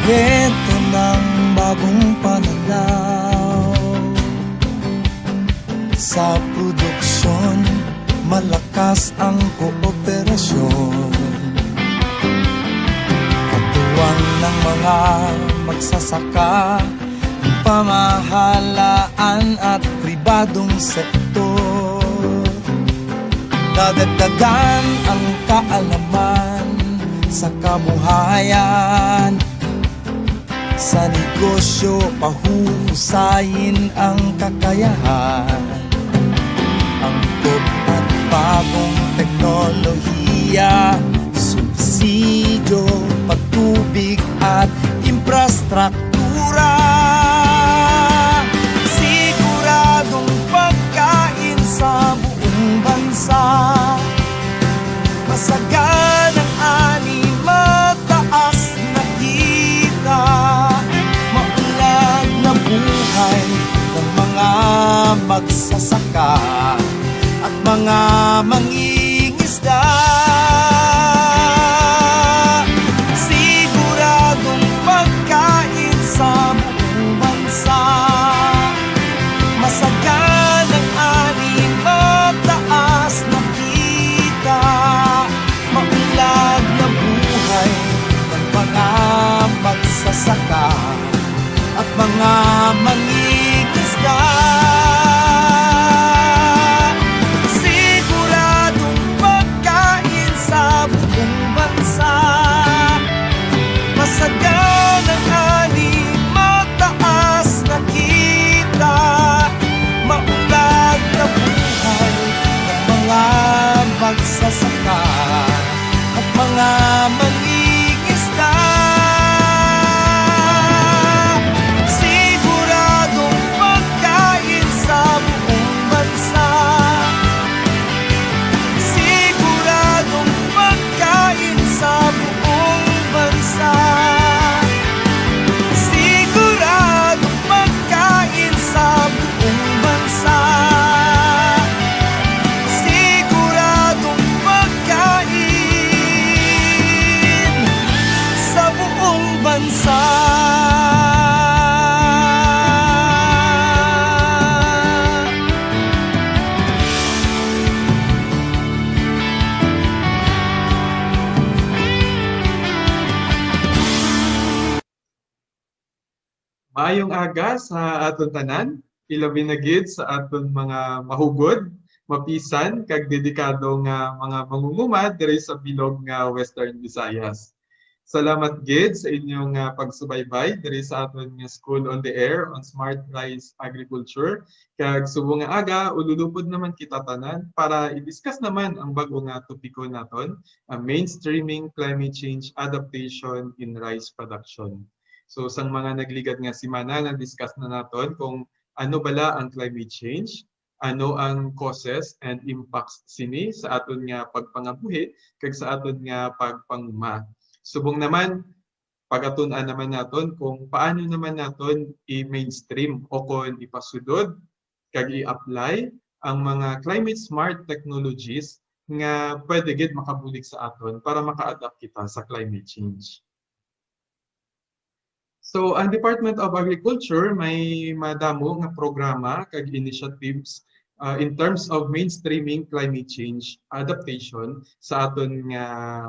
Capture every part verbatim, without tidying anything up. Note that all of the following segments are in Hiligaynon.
Ito ng bagong pananaw sa produksyon, malakas ang kooperasyon. Katuwang ng mga magsasaka, pamahalaan at pribadong sektor. Dadagdagan ang kaalaman sa kabuhayan. Sa negosyo, pahuhusayin ang kakayahan. Angkop at bagong teknolohiya, subsidyo, patubig at infrastruktura. Siguradong pagkain sa buong bansa. Masaganang ani, mataas na kita, maunlad na buhay ng mga magsasaka at mga mangingisda. Siguradong pagkain sa buong bansa. Masaganang ani, mataas na kita, maunlad na buhay ng mga magsasaka at mga mangingisda. Siguradong pagkain sa buong bansa. Masaganang ani, mataas na kita, maunlad na buhay ng mga magsasaka at mga mangingisda. Siguradong pagkain sa buong bansa. Siguradong pagkain sa buong bansa. Siguradong pagkain sa buong bansa. Siguradong pagkain sa buong bansa. Maayong aga sa aton tanan, ilabi na gid sa aton mga mahugod, mapisan, kag dedikado nga mga mangunguma diri sa bilog nga Western Visayas. Salamat gid sa inyong, ah, pagsubaybay diri sa aton nga School on the Air on Smart Rice Agriculture. Kag subong nga aga, ululupod naman kita tanan para i-discuss naman ang bag-o nga topiko naton, ang mainstreaming climate change adaptation in rice production. So, sang mga nagligad nga semana, na-discuss na naton kung ano bala ang climate change, ano ang causes and impacts sini sa aton nga pagpangabuhi kag sa aton nga pagpanguma. Subong naman, pagatun-an naman naton kung paano naman naton i-mainstream o kon ipasudod kag i-apply ang mga climate smart technologies nga pwede gid makabulig sa aton para maka-adapt kita sa climate change. So, ang Department of Agriculture may madamo nga programa kag initiatives, ah, in terms of mainstreaming climate change adaptation sa aton nga,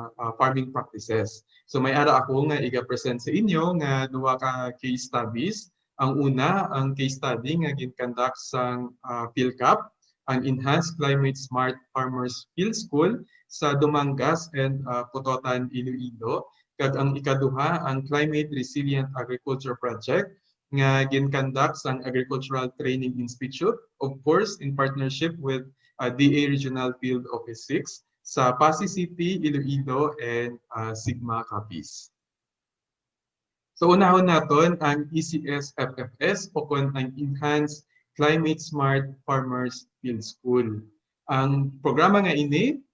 ah, farming practices. So, may ara ako nga iga-present sa inyo nga duha ka case studies. Ang una, ang case study nga gin-conduct sang, ah, PhilCAP, ang Enhanced Climate Smart Farmers Field School sa Dumangas and, ah, Pototan, Iloilo, kag ang ikaduha, ang Climate Resilient Agriculture Project nga gin-conduct sang Agricultural Training Institute, of course, in partnership with, ah, D A Regional Field Office six sa Passi City, Iloilo, and, ah, Sigma Capiz. So, unahon naton ang E C S F F S o kon ang Enhanced Climate Smart Farmers Field School. Ang programa nga ini,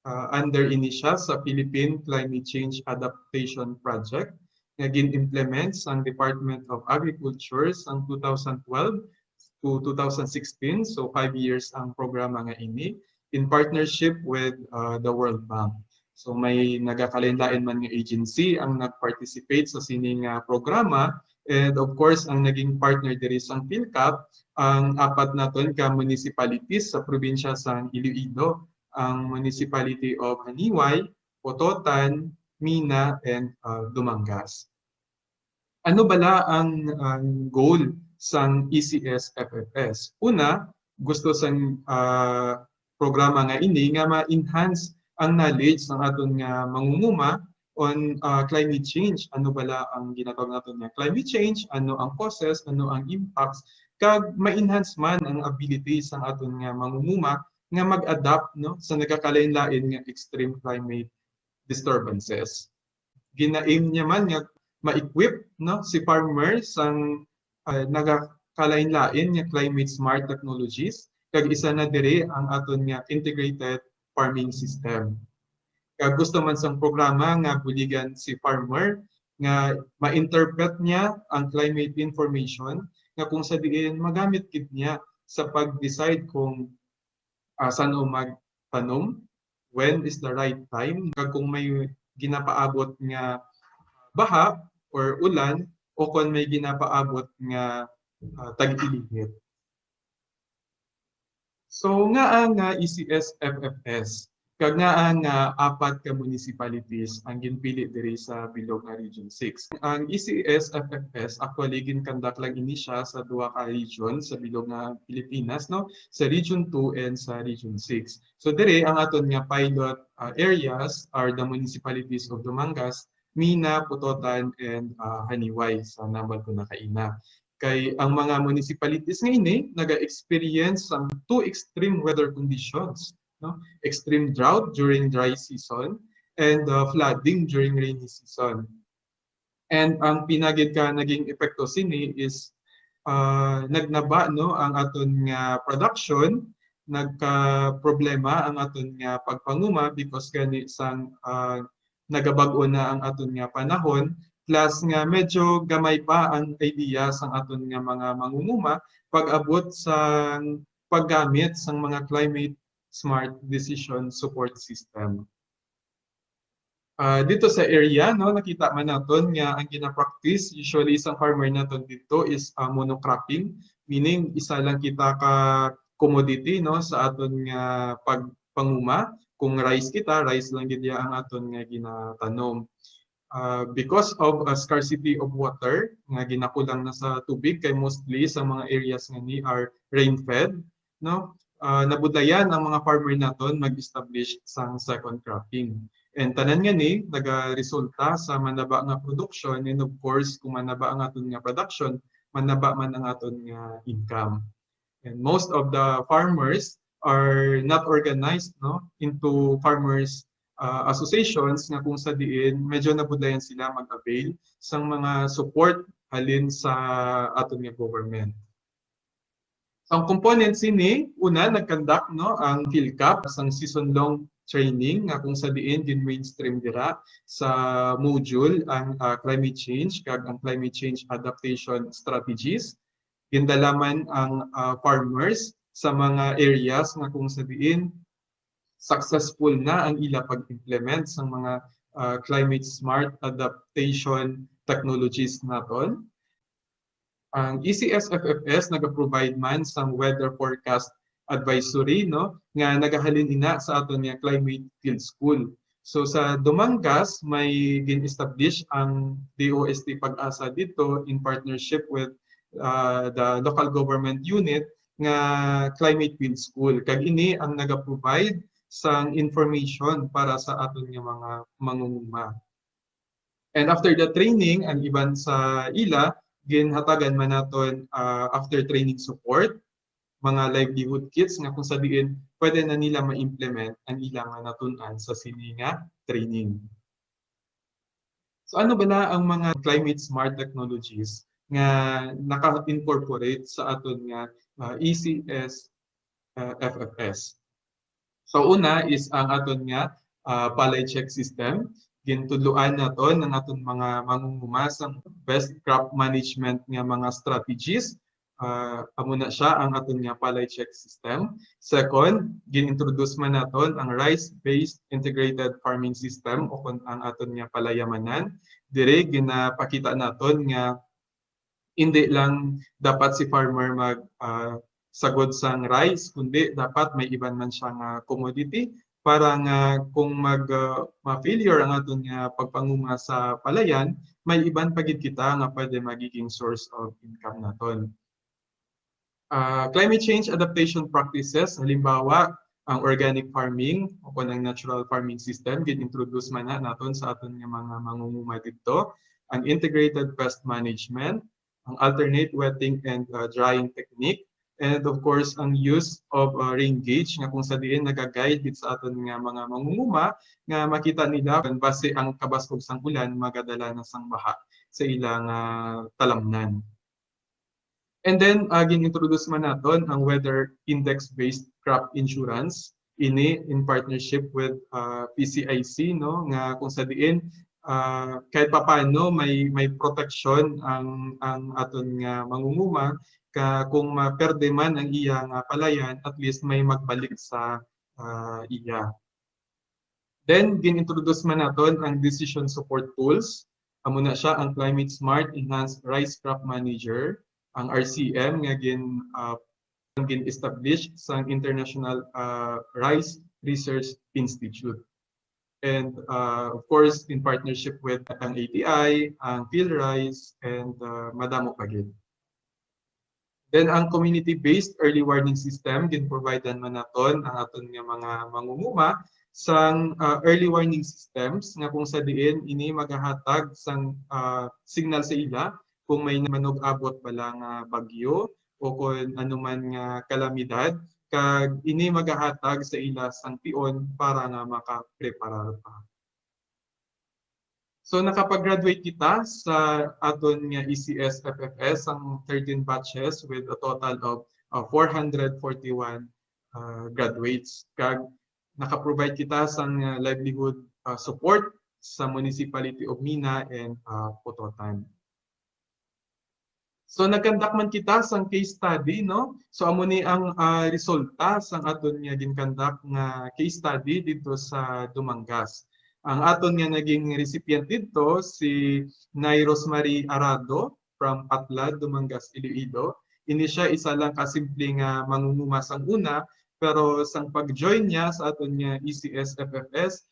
ah, under ini siya sa Philippine Climate Change Adaptation Project nga gin-implement sang Department of Agriculture sang two thousand twelve to two thousand sixteen. So, five years ang programa nga ini in partnership with, ah, the World Bank. So may nagakalain-lain man nga agency ang nag-participate sa sini nga programa, and of course ang naging partner diri sang PhilCAP, ang apat naton ka municipalities sa probinsya sang Iloilo, ang Municipality of Janiuay, Pototan, Mina, and uh, Dumangas. Ano bala ang, ang goal sang E C S F F S? Una, gusto sang uh, programa nga ini nga ma-enhance ang knowledge sang aton nga mangunguma on uh, climate change. Ano bala ang ginatawag naton nga climate change? Ano ang causes? Ano ang impacts? Kag ma-enhance man ang ability sang aton nga mangunguma nga mag-adapt, no, sa nagakalain-lain nga extreme climate disturbances. Gina-aim niya man nga ma-equip, no, si farmer sang uh, nagakalain-lain nga climate smart technologies, kag isa na diri ang aton nga integrated farming system. Kag gusto man sang programa nga buligan si farmer nga ma-interpret niya ang climate information nga kung sa diin magamit gid niya sa pag-decide kung uh, san-o magtanom, when is the right time, kag kung may ginapaabot nga baha or ulan, o kon may ginapaabot nga uh, tag-init. So, ngaa nga E C S F F S, kag ngaa nga apat ka municipalities ang ginpili diri sa bilog nga Region six? Ang E C S F F S, actually, ginkandak lang ini siya sa duha ka region sa bilog nga Pilipinas, no, sa Region two and sa Region six. So, diri ang aton nga pilot uh, areas are the municipalities of Dumangas, Mina, Pototan, and uh, Janiuay sa nambal ko na kaina. Kay ang mga municipalities nga ini naga-experience sang two extreme weather conditions, no? Extreme drought during dry season and uh, flooding during rainy season. And ang pinagid ka naging epekto sini is uh, nagnaba, no, ang aton nga production, nagka problema ang aton nga pagpanguma because gani sang uh, nagabag-o na ang aton nga panahon, plus nga medyo gamay pa ang idea sang aton nga mga mangunguma pag-abot sa paggamit sang mga climate smart decision support system. Uh, dito sa area, no, nakita man naton nga ang gina-practice usually sa farmer naton dito is uh, monocropping, meaning isa lang kita ka commodity, no, sa aton nga pagpanguma. Kung rice kita, rice lang gid ang aton nga ginatanom. Uh, because of a scarcity of water nga ginakulang na sa tubig kay mostly sa mga areas nga ni are rain fed, no, uh, nabudlayan ang mga farmer naton mag-establish sang second cropping. And tanan nga ni nagaresulta sa manaba nga production, and of course kung manaba ang aton nga production, manaba man ang aton nga income. And most of the farmers are not organized, no, into farmers uh, associations nga kung sa diin medyo nabudlayan sila mag-avail sang mga support halin sa aton nga government. Ang components sini, una, nag-conduct, no, ang PhilCAP sang season-long training nga kung sa diin gin-mainstream dira sa module ang uh, climate change kag ang climate change adaptation strategies. Gindala man ang uh, farmers sa mga areas nga kung sa diin successful na ang ila pag-implement sa mga uh, climate smart adaptation technologies naton. Ang E C S F F S nagaprovide man sang weather forecast advisory, no, nga nagahalin ina sa aton nga climate field school. So sa Dumangas may gin-establish ang D O S T Pag-asa dito in partnership with uh, the local government unit nga climate field school. Kag ini ang nagaprovide sang information para sa aton nga mga mangunguma. And after the training, ang iban sa ila, ginhatagan man naton uh, after training support, mga livelihood kits nga kung sa diin pwede na nila ma-implement ang ilang nga natun-an sa sini nga training. So ano bala ang mga climate smart technologies nga naka-incorporate sa aton nga uh, E C S uh, F F S? So una is ang aton nga uh, palay check system. Gintudloan naton ang aton mga mangunguma sang best crop management nga mga strategies Ah, amo na siya ang aton nga palay check system. Second, gin-introduce man naton ang rice-based integrated farming system o kon ang aton nga palayamanan. Diri ginapakita naton nga hindi lang dapat si farmer mag, ah, sagod sang rice, kundi dapat may iban man siya nga commodity para nga kung mag, ah, ma-failure ang aton nga pagpanguma sa palayan, may iban pa gid kita nga pwede magiging source of income naton. Ah, climate change adaptation practices, halimbawa, ang organic farming o kon ang natural farming system, gin-introduce man na naton sa aton nga mga mangunguma didto, ang integrated pest management, ang alternate wetting and, ah, drying technique, and of course, ang use of, ah, rain gauge nga kung sa diin nagaguide gid sa aton nga mga mangunguma nga makita nila kung basi ang kabaskog sang ulan magadala na sang baha sa ilang, ah, talamnan. And then, ah, gin-introduce man naton ang weather index-based crop insurance. Ini in partnership with, ah, P C I C, no, nga kung sa diin, ah, kahit papaano may, may proteksyon ang, ang aton nga mangunguma ka kung maperde man ang iya nga palayan, at least may magbalik sa, ah, iya. Then, gin-introduce man naton ang decision support tools. Amo na siya ang Climate Smart Enhanced Rice Crop Manager, ang R C M nga gin, ah, gin-establish sang International, ah, Rice Research Institute. And, ah, of course, in partnership with ang A T I, ang Field Rice, and, ah, madamo pa gid. Then ang community-based early warning system, gin-providean man naton ang aton nga mga mangunguma sang, ah, early warning systems nga kung sa diin ini magahatag sang, ah, signal sa ila kung may manug-abot bala nga bagyo o kon ano man nga kalamidad, kag ini magahatag sa ila sang tion para nga makapreparar pa. So, nakapag-graduate kita sa aton nga E C S F F S, ang thirteen batches with a total of, uh, four hundred forty-one, uh, graduates. Kag naka-provide kita sang, uh, livelihood, uh, support sa Municipality of Mina and, uh, Pototan. So, nag-conduct man kita sang case study, no? So, amo ni ang, ah, resulta sang aton nga gin-conduct nga case study didto sa Dumangas. Ang aton nga naging recipient didto si Nay Rosemary Arado from Patlad, Dumangas, Iloilo. Ini siya isa lang ka simple nga mangunguma sang una, pero sang pag-join niya sa aton nga E C S F F S,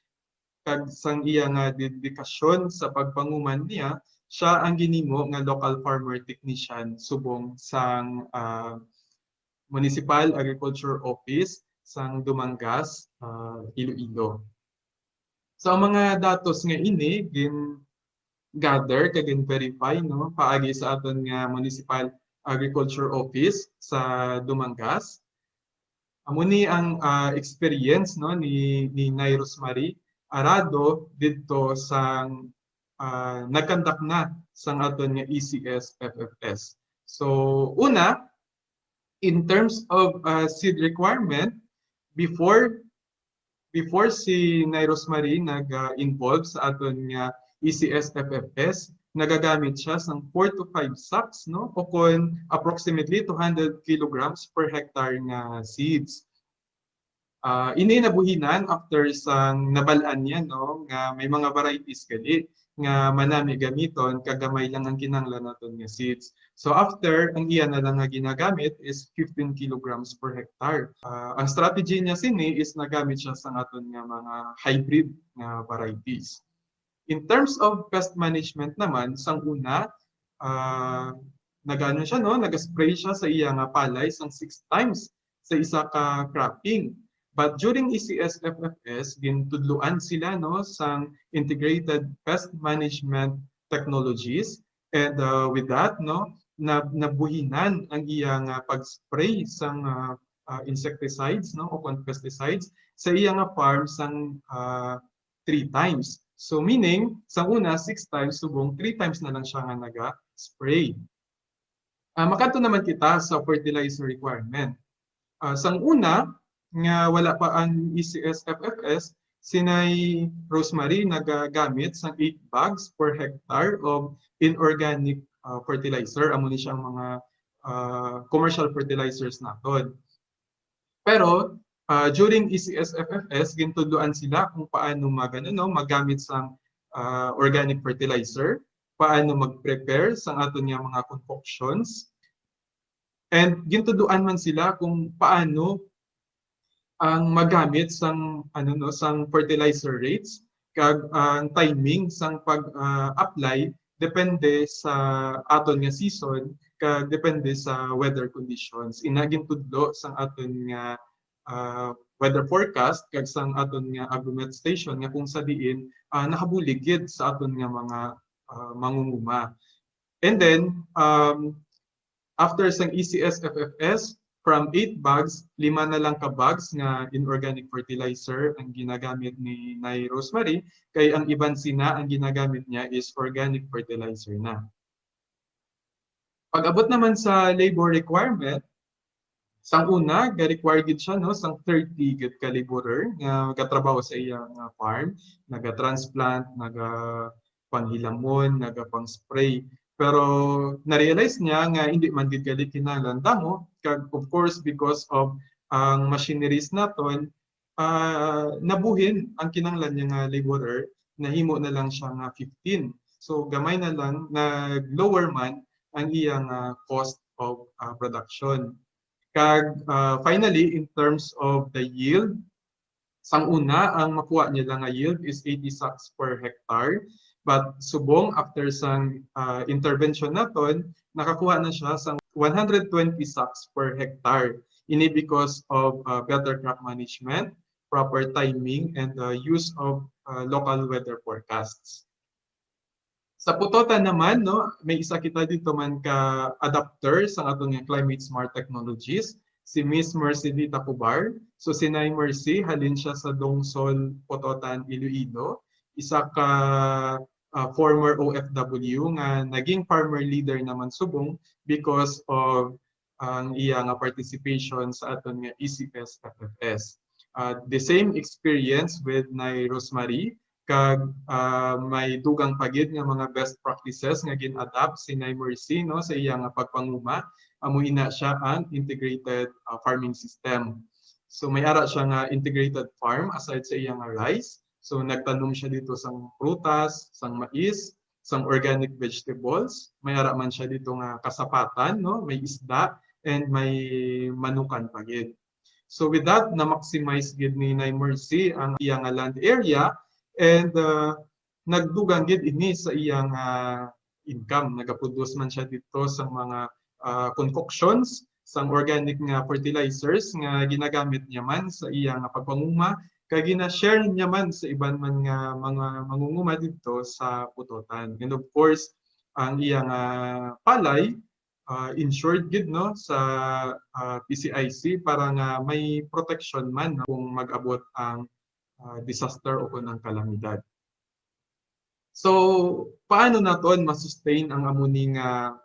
kag sang iya nga dedikasyon sa pagpanguman niya, siya ang ginhimo nga local farmer technician subong sang, ah, Municipal Agriculture Office sang Dumangas, ah, Iloilo. So, ang mga datos nga ini gin-gather kag gin-verify, no, paagi sa aton nga Municipal Agriculture Office sa Dumangas. Amo ni ang, ah, experience, no, ni, ni Nay Rosemary Arado didto sang, ah, nag-conduct na sang aton nga E C S F F S. So, una, in terms of, ah, seed requirement, before, before si Nay Rosemary nag, ah, involve sa aton nga E C S F F S, nagagamit siya sang four to five sacks, no? O kon approximately two hundred kilograms per hectare nga seeds. Ah, ini nabuhinan after sang nabal-an niya, no, nga may mga varieties gali nga manami gamiton kag gamay lang ang kinahanglan naton nga seeds. So after, ang iya na lang nga ginagamit is fifteen kilograms per hectare. Ah, ang strategy niya sini is nagamit siya sa aton nga mga hybrid nga varieties. In terms of pest management naman, sang una, ah, nagano siya, no? Nag-spray siya sa iya nga palay sang six times sa isa ka cropping. But during E C S F F S, gintudloan sila, no, sang integrated pest management technologies. And, uh, with that, no, na, nabuhinan ang iya nga pag-spray sang, uh, uh, insecticides, no, o kon pesticides sa iya nga farm sang, uh, three times. So meaning, sa una, six times, subong three times na lang siya nga naga-spray. Ah, makadto naman kita sa fertilizer requirement. Ah, sang una, nga wala pa ang E C S F F S, si Nay Rosemary nagagamit sang eight bags per hectare of inorganic, ah, fertilizer. Amo ni siya ang mga, ah, commercial fertilizers naton. Pero, ah, during E C S F F S, gintudloan sila kung paano mag, ano, no, magamit sang, ah, organic fertilizer, paano mag-prepare sang aton nga mga concoctions. And gintudloan man sila kung paano ang magamit sang, ano, no, sang fertilizer rates kag ang timing sang pag, ah, apply depende sa aton nga season kag depende sa weather conditions. Ina gintudlo sang aton nga, ah, weather forecast kag sang aton nga Agromet station nga kung sa diin, ah, nakabulig gid sa aton nga mga, ah, mangunguma. And then, um, after sang E C S F F S, from eight bags, lima na lang ka bags nga inorganic fertilizer ang ginagamit ni Nay Rosemary, kay ang iban sina ang ginagamit niya is organic fertilizer na. Pag-abot naman sa labor requirement, sang una, ga-require gid siya, no, sang thirty gid ka laborer nga gatrabaho sa iya nga farm, naga-transplant, naga-panghilamon, naga-pang-spray. Pero na-realize niya nga hindi man gid gali kinahanglan damo, kag of course, because of ang machineries naton, ah, nabuhin ang kinahanglan niya nga laborer, nahimo na lang siya nga fifteen. So, gamay na lang, nag-lower man ang iya nga cost of, ah, production. Kag, ah, finally, in terms of the yield, sang una, ang makuha niya lang nga yield is eighty sacks per hectare. But subong, after sang, ah, intervention naton, nakakuha na siya sang one hundred twenty sacks per hectare. Ini because of, ah, better crop management, proper timing, and, ah, use of, ah, local weather forecasts. Sa putotan naman, no, may isa kita dito man ka adapter sa aton nga climate smart technologies, si Miss Mercy Dita Cubar. So, si Nay Mercy, halin siya sa Dongsol, Putotan, Iloilo. Isa ka, ah, former O F W nga naging farmer leader naman subong because of ang iya nga participation sa aton nga E C S F F S. Ah, the same experience with Nay Rosemary, kag, ah, may dugang pa gid nga mga best practices nga gin-adapt si Nay Mercy, no, sa iya nga pagpanguma. Amo ina siya ang integrated, ah, farming system. So may ara siya nga integrated farm aside sa iya nga rice. So nagtanom siya dito sang prutas, sang mais, sang organic vegetables. May ara man siya dito nga kasapatan, no? May isda, and may manukan pa gid. So with that, na-maximize gid ni Nay Mercy ang iya nga land area, and, uh, nagdugang gid ini sa iya nga income. Nagaproduce man siya dito sa mga, uh, concoctions, sang organic nga fertilizers nga ginagamit niya man sa iya nga pagpanguma, kag gina-share niya man sa iban man nga mga mangunguma dito sa Putotan. And of course, ang iya nga palay, ah, insured gid, no, sa, ah, P C I C para nga may protection man, no, kung mag-abot ang, ah, disaster o kung ang kalamidad. So, paano naton ma-sustain ang amo ni nga,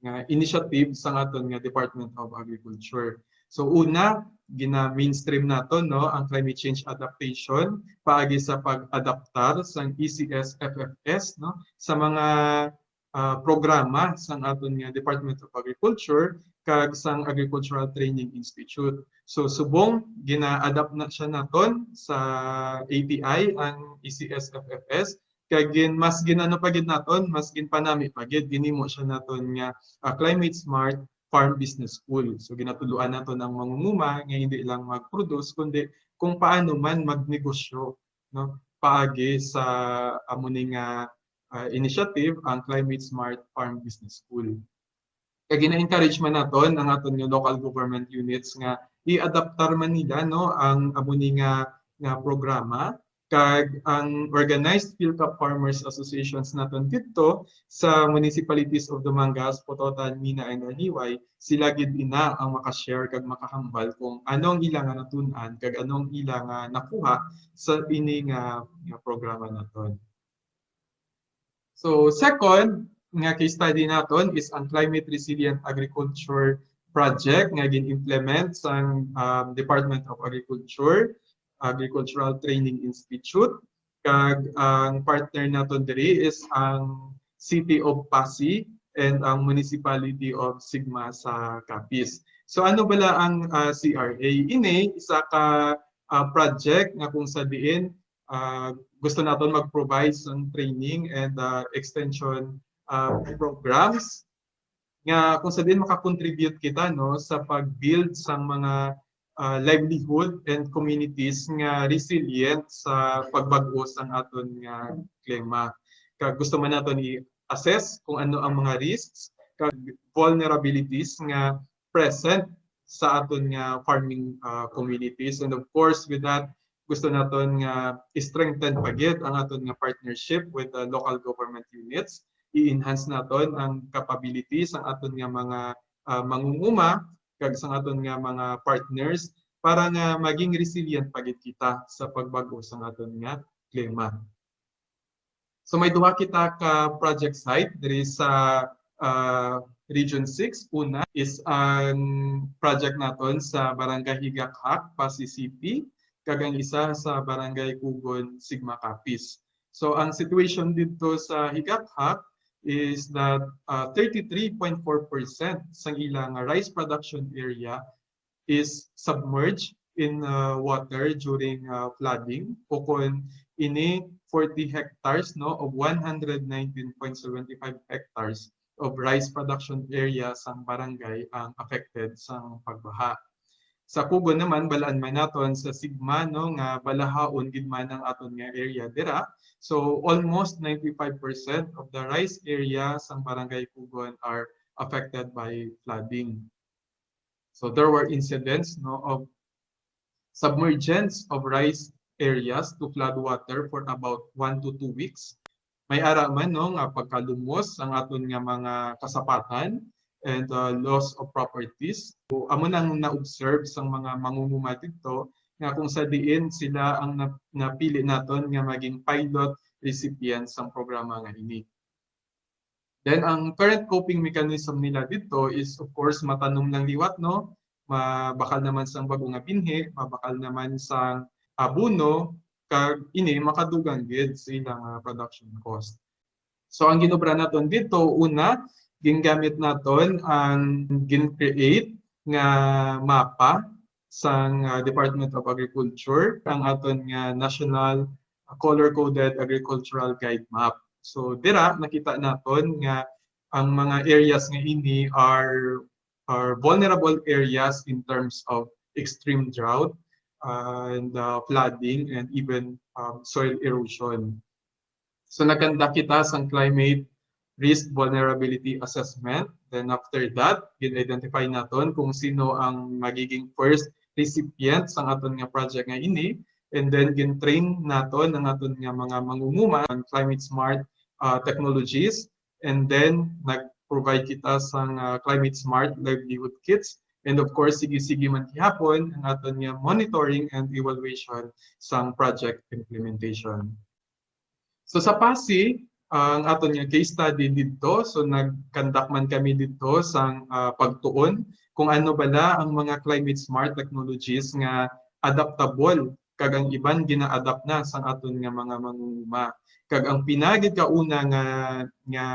nga initiative sang aton nga Department of Agriculture? So, una, gina-mainstream naton, no, ang climate change adaptation paagi sa pag-adaptar sang E C S F F S, no, sa mga, ah, programa sang aton nga Department of Agriculture kag sang Agricultural Training Institute. So, subong gina-adapt na siya naton sa A T I ang E C S F F S, kag gin-, mas ginano pa gid naton, mas ginpanami pa gid, ginhimo siya naton nga, ah, climate smart farm business school. So, ginatudloan naton ang mangunguma nga hindi lang mag-produce, kundi kung paano man magnegosyo, no, paagi sa amo ni nga, ah, initiative, ang Climate Smart Farm Business School. Kag gina-encourage man naton ang aton nga local government units nga i-adaptar man nila, no, ang amo ni nga, nga programa, kag ang organized field crop farmers associations naton didto sa municipalities of Dumangas, Pototan, Mina, and Anyway, sila gid ina ang maka-share kag makahambal kung ano ang ila nga natun-an kag ano ang ila nga nakuha sa ini nga, nga programa naton. So, second nga case study naton is ang Climate Resilient Agriculture Project nga gin-implement sang, um, Department of Agriculture, Agricultural Training Institute, kag ang partner naton diri is ang City of Passi and ang Municipality of Sigma sa Capiz. So ano bala ang ah, C R A? Ini isa ka ah, project nga kung sa diin ah, gusto naton mag-provide sang training and ah, extension ah, programs nga kung sa diin makakontribute kita, no, sa pag-build sang mga ah, livelihood and communities nga resilient sa pagbag-o sang aton nga klima. Kag gusto man naton i-assess kung ano ang mga risks kag vulnerabilities nga present sa aton nga farming ah, communities. And of course, with that, gusto naton nga i-strengthen pa gid ang aton nga partnership with the local government units. I-enhance naton ang capabilities sang aton nga mga ah, mangunguma kag sang aton nga mga partners para nga maging resilient pa gid kita sa pagbag-o sang aton nga klima. So may duha kita ka project site diri sa ah, Region six. Una is ang project naton sa Barangay Higakhak, Passi City, kag ang isa sa Barangay Kugon, Sigma, Capiz. So ang situation didto sa Higakhak is that uh, thirty-three point four percent sang ila nga rice production area is submerged in uh, water during uh, flooding, o kon ini forty hectares, no, of one hundred nineteen point seven five hectares of rice production area sang barangay ang affected sang pagbaha. Sa Kugon naman, balaan man naton sa Sigma, no, nga balahaon gid man ang aton nga area dira. So almost ninety-five percent of the rice area sang Barangay Kugon are affected by flooding. So there were incidents, no, of submergence of rice areas to flood water for about one to two weeks. May ara man, no, nga pagkalumos ang aton nga mga kasapatan and uh, loss of properties. So, amo nang na-observe sang mga mangunguma didto nga kung sa diin sila ang nap- napili naton nga maging pilot recipients sang programa nga ini. Then ang current coping mechanism nila didto is of course matanom lang liwat, no? Mabakal naman sang bag-o nga binhi, mabakal naman sang abono, kag ini makadugang gid sa ilang ah, production cost. So ang ginobra naton didto, una, gingamit naton ang gin-create nga mapa sang ah, Department of Agriculture, ang aton nga National Color-Coded Agricultural Guide Map. So dira nakita naton nga ang mga areas nga ini are are vulnerable areas in terms of extreme drought and uh, flooding and even um, soil erosion. So nagkanda kita sang climate risk vulnerability assessment. Then after that, gin-identify naton kung sino ang magiging first recipient sang aton nga project nga ini. And then gin-train naton ang aton nga mga mangunguma ang climate smart uh, technologies. And then nag-provide kita sang uh, climate smart livelihood kits. And of course, sige-sige man gihapon ang aton nga monitoring and evaluation sang project implementation. So sa Passi, ang aton nga case study didto, so nag-conduct man kami didto sang ah, pagtuon kung ano bala ang mga climate smart technologies nga adaptable kag ang iban gina-adapt na sang aton nga mga mangunguma. Kag ang pinagid kauna nga nga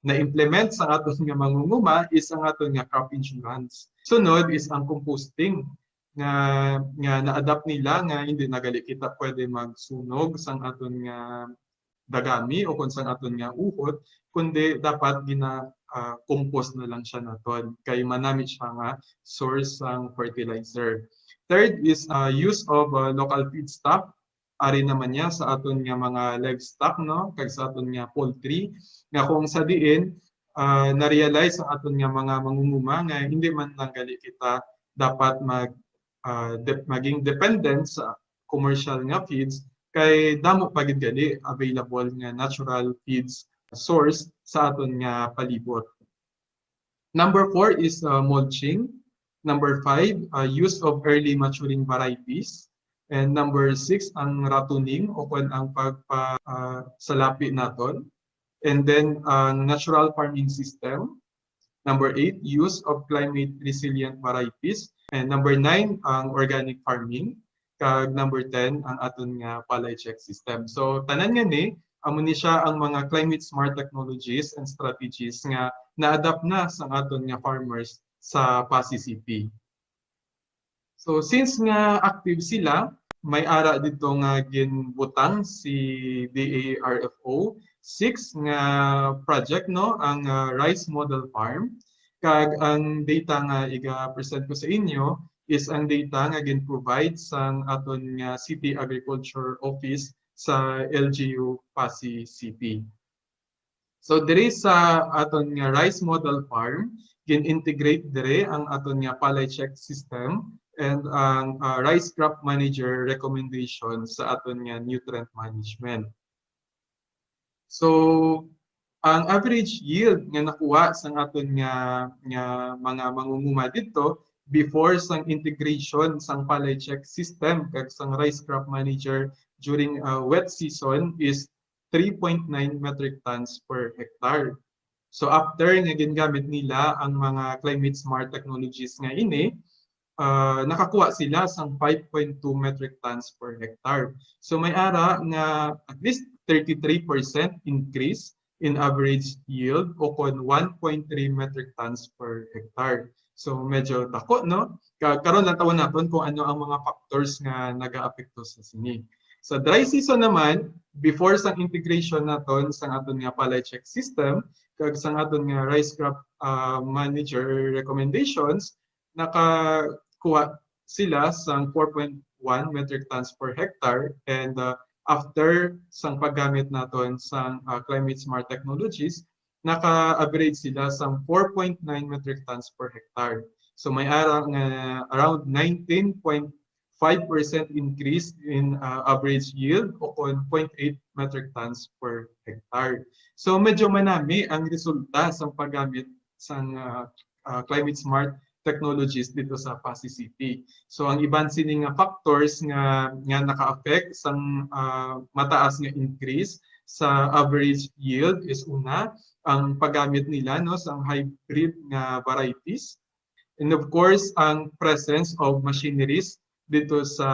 na-implement sang aton nga mangunguma is ang aton nga crop insurance. Sunod is ang composting nga nga na-adapt nila nga hindi na gali kita pwede magsunog sang aton nga dagami o kung sang aton nga uhod, kundi dapat gina ah, compost na lang siya naton kay manami siya nga source sang fertilizer. Third is uh, use of uh, local feedstock. Ari naman niya sa aton nga mga livestock, no, kag sa aton nga poultry, nga kung sa diin uh, na-realize sa aton nga mga mangunguma nga hindi man lang gali kita dapat mag uh, de- maging dependent sa commercial nga feeds kay damo pa gid gali available nga natural feeds source sa aton nga palibot. Number four is uh, mulching. Number five, uh, use of early maturing varieties. And number six, ang ratoning o kung ang pagpasalapi uh, naton. And then ang natural farming system. Number eight, use of climate resilient varieties. And number nine, ang organic farming. Kag number ten, ang aton nga palay check system. So tanan nga ni Amo ni siya ang mga climate smart technologies and strategies nga na-adapt na sa aton nga farmers sa Passi City. So since nga active sila, may ara dito nga ginbutang si D A R F O six nga project, no, ang uh, rice model farm. Kag ang data nga iga-present ko sa inyo is ang data nga gin-provide sang aton nga City Agriculture Office sa L G U Passi City. So diri sa aton nga rice model farm, gin-integrate diri ang aton nga palay check system and ang uh, rice crop manager recommendation sa aton nga nutrient management. So ang average yield nga nakuha sang aton nga nga mga mangunguma didto before sang integration sang palay check system kag sang rice crop manager during uh, wet season is three point nine metric tons per hectare. So after nga gingamit nila ang mga climate smart technologies nga ini, uh, nakakuha sila sang five point two metric tons per hectare. So may ara nga at least thirty-three percent increase in average yield o kon one point three metric tons per hectare. So medyo dako, no? Ka karon lang tawon naton kung ano ang mga factors nga nagaapekto sa sini. Sa dry season naman, before sang integration naton sang aton nga palay check system kag sang aton nga rice crop uh, manager recommendations, nakakuha sila sang four point one metric tons per hectare and uh, after sang paggamit naton sang uh, climate smart technologies, naka-average sila sang four point nine metric tons per hectare. So may ara nga around nineteen point five percent increase in uh, average yield o kon zero point eight metric tons per hectare. So medyo manami ang resulta sang paggamit sang uh, uh, climate smart technologies dito sa Passi City. So ang iban sini nga factors nga nga naka-affect sang uh, mataas nga increase sa average yield is una ang paggamit nila, no, sang hybrid nga varieties, and of course ang presence of machineries dito sa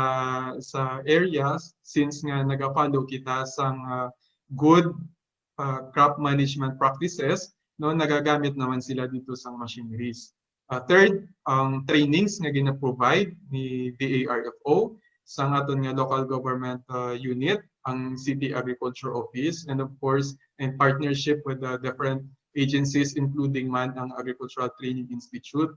sa areas since nga naga-follow kita sang uh, good uh, crop management practices, no, nagagamit naman sila dito sang machineries. Uh, third, ang trainings nga gina-provide ni D A R F O sang aton nga local government uh, unit, ang City Agriculture Office, and of course, in partnership with the different agencies, including man ang Agricultural Training Institute.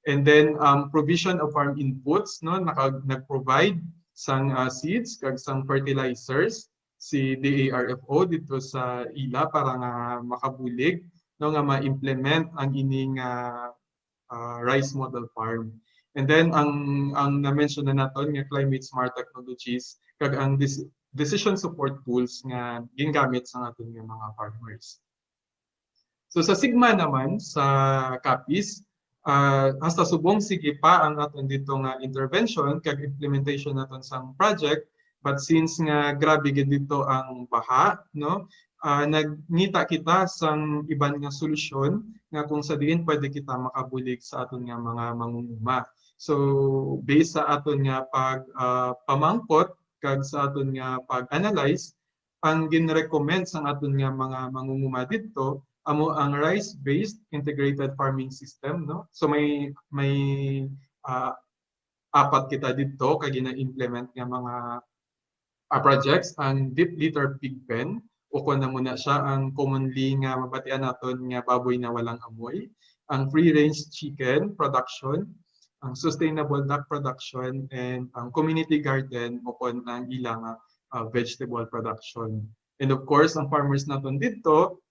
And then, um, provision of farm inputs, no, naka, nag-provide sang uh, seeds kag sang fertilizers si D A R F O dito sa ila para nga makabulig, no, nga ma-implement ang ining uh, uh, rice model farm. And then ang ang na-mention na naton nga climate smart technologies kag ang dis- decision support tools nga gingamit sa aton nga mga farmers. So sa sigma naman sa Capiz, uh, hasta subong sige pa ang aton dito nga intervention kag implementation naton sang project, but since nga grabe gid dito ang baha, no, uh, nagngita kita sang iban nga solusyon nga kung sa diin pwede kita makabulig sa aton nga mga mangunguma. So based sa aton nga pag uh, pamangkot kag sa aton nga pag-analyze, ang gin-recommend sang aton nga mga mangunguma didto amo ang rice-based integrated farming system, no? So may may uh, apat kita didto kag gina-implement nga mga uh, projects, ang deep litter pig pen, o kon amo na siya ang commonly nga mabatian naton nga baboy na walang amoy, ang free-range chicken production, ang sustainable duck production, and ang community garden o kon ang ila nga uh, vegetable production. And of course, ang farmers naton didto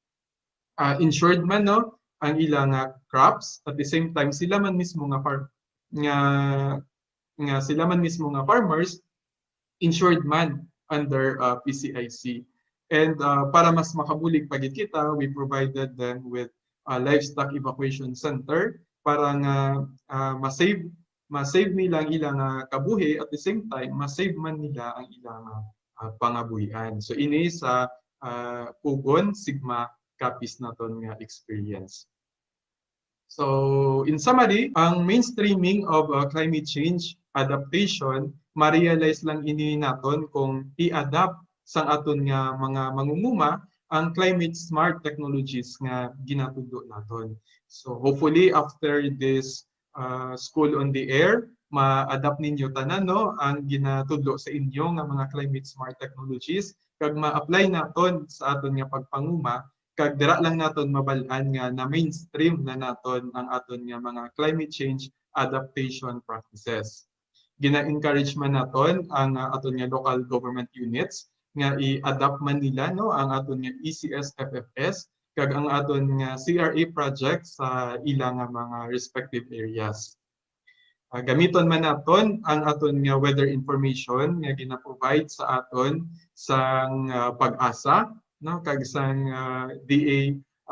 uh, insured man, no, ang ila nga crops, at the same time sila man mismo nga far nga nga sila man mismo nga farmers insured man under uh, P C I C. And uh, para mas makabulig pa gid kita, we provided them with a livestock evacuation center para nga uh, ma-save ma-save nila ang ila nga kabuhi, at the same time ma-save man nila ang ila nga uh, pangabuhian. So ini sa uh, Pugon, Sigma, Capiz naton nga experience. So in summary, ang mainstreaming of uh, climate change adaptation, ma-realize lang ini naton kung i-adapt sang aton nga mga mangunguma ang climate smart technologies nga ginatudlo naton. So hopefully after this uh, School on the Air, ma-adapt ninyo tanan, no, ang ginatudlo sa inyo nga mga climate smart technologies kag ma-apply naton sa aton nga pagpanguma, kag dira lang naton mabal-an nga na-mainstream na naton ang aton nga mga climate change adaptation practices. Gina-encourage man naton ang, ah, aton nga local government units nga i-adapt man nila, no, ang aton nga E C S F F S kag ang aton nga C R A project sa ila nga mga respective areas. Ah, gamiton man naton ang aton nga weather information nga gina-provide sa aton sang, ah, PAGASA, no, kag sang, ah, D A,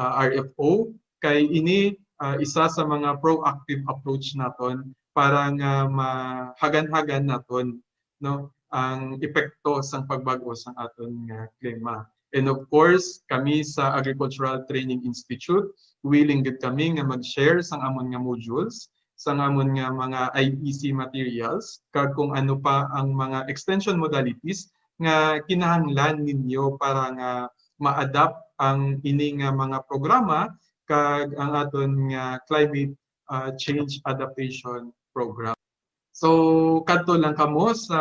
ah, R F O, kay ini, ah, isa sa mga proactive approach naton para nga mahagan-hagan naton, no, ang epekto sang pagbag-o sang aton nga klima. And of course, kami sa Agricultural Training Institute, willing gid kami nga mag-share sang amon nga modules, sang amon nga mga I E C materials, kag kung ano pa ang mga extension modalities nga kinahanglan ninyo para nga ma-adapt ang ini nga mga programa kag ang aton nga climate, ah, change adaptation program. So, kadto lang kamo sa,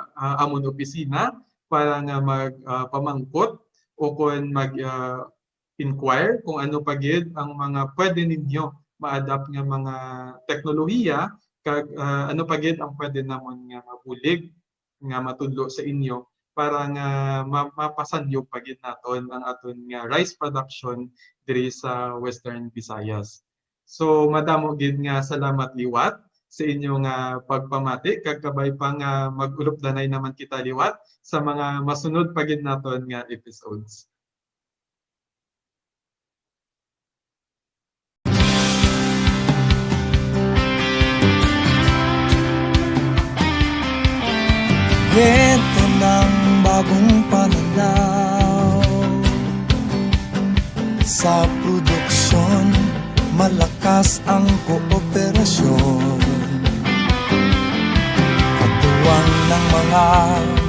ah, amon opisina para nga mag, ah, pamangkot o kon mag, ah, inquire kung ano pa gid ang mga pwede ninyo ma-adapt nga mga teknolohiya kag, ah, ano pa gid ang pwede namon nga mabulig nga matudlo sa inyo para nga ma-, mapasanyo pa gid naton ang aton nga rice production diri sa Western Visayas. So, madamo gid nga salamat liwat sa inyo nga pagpamati, kag kabay pa nga mag-ulupdanay naman kita liwat sa mga masunod pa gid naton nga episodes. Ito ng bagong pananaw sa produksyon, malakas ang kooperasyon. Katuwang ng mga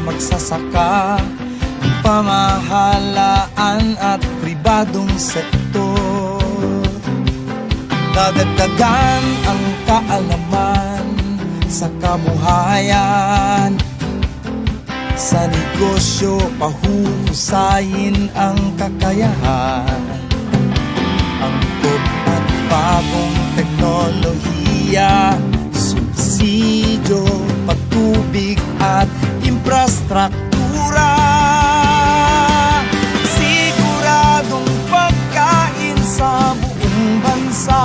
magsasaka, pamahalaan at pribadong sektor. Nadagdagan ang kaalaman sa kabuhayan. Sa negosyo, pahuhusayin ang kakayahan. Angkop at bagong teknolohiya, subsidyo, patubig at infrastruktura. Siguradong pagkain sa buong bansa.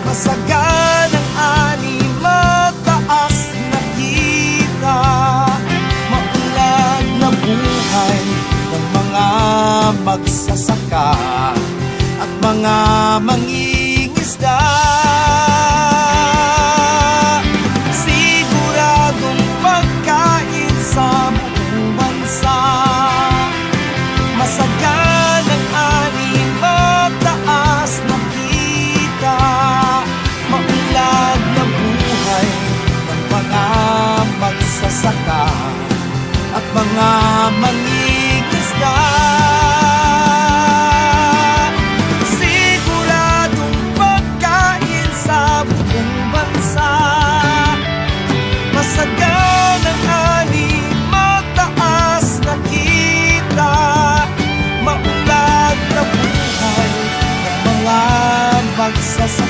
Masaganang ani, mataas na kita. Maunlad na buhay ng mga magsasaka at mga mangingisda. Siguradong pagkain sa buong bansa. Masaganang ani, mataas na kita. Maunlad na buhay ng mga magsasaka at mga mangingisda. Siguradong pagkain sa buong bansa. Masaganang ani, mataas na kita. Maunlad na buhay ng mga magsasaka